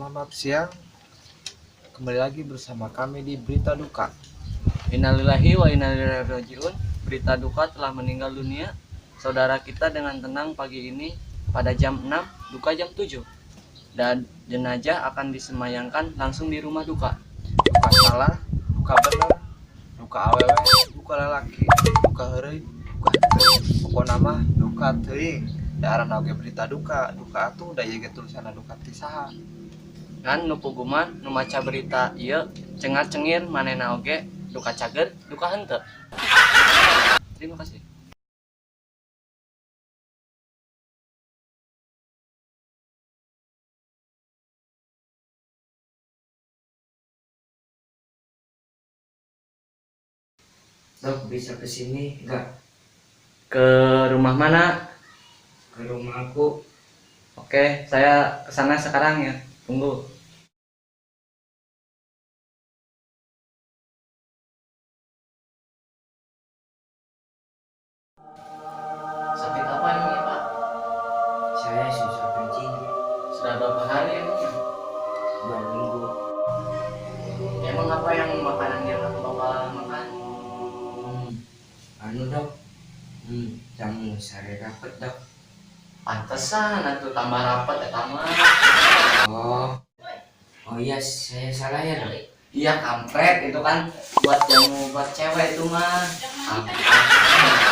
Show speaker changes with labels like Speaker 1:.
Speaker 1: Selamat siang. Kembali lagi bersama kami di Berita Duka.
Speaker 2: Innalillahi wa inna ilaihi rajiun. Berita duka telah meninggal dunia saudara kita dengan tenang pagi ini pada jam 6, duka jam 7. Dan jenazah akan disemayangkan langsung di rumah duka.
Speaker 1: Duka salah, duka bener, duka awewe, duka lalaki, duka heureuy, duka henteu. Pokona mah duka teuing. Da aranna oge berita duka, duka atuh da ieu ge tulisanna duka ti saha.
Speaker 2: Ngan nu puguh mah nu maca berita ieu cengar-cengir manehna oge duka cager, duka henteu. Terima kasih.
Speaker 3: Dok, bisa ke sini nggak?
Speaker 2: Ke rumah mana?
Speaker 3: Ke rumah aku.
Speaker 2: Oke, saya ke sana sekarang ya. Tunggu. Sakit apa emangnya, Pak?
Speaker 3: Saya susah kencing.
Speaker 2: Sudah berapa hari emangnya?
Speaker 3: 2 minggu.
Speaker 2: Emang apa yang makanan yang Bapak makan?
Speaker 3: Anu dok, jamu sare rapet dok.
Speaker 2: Pantesan atuh tambah rapet ya tambah.
Speaker 3: Oh iya, saya salah ya dok?
Speaker 2: Iya kampret, itu kan buat jamu buat cewek itu mah. Kampret.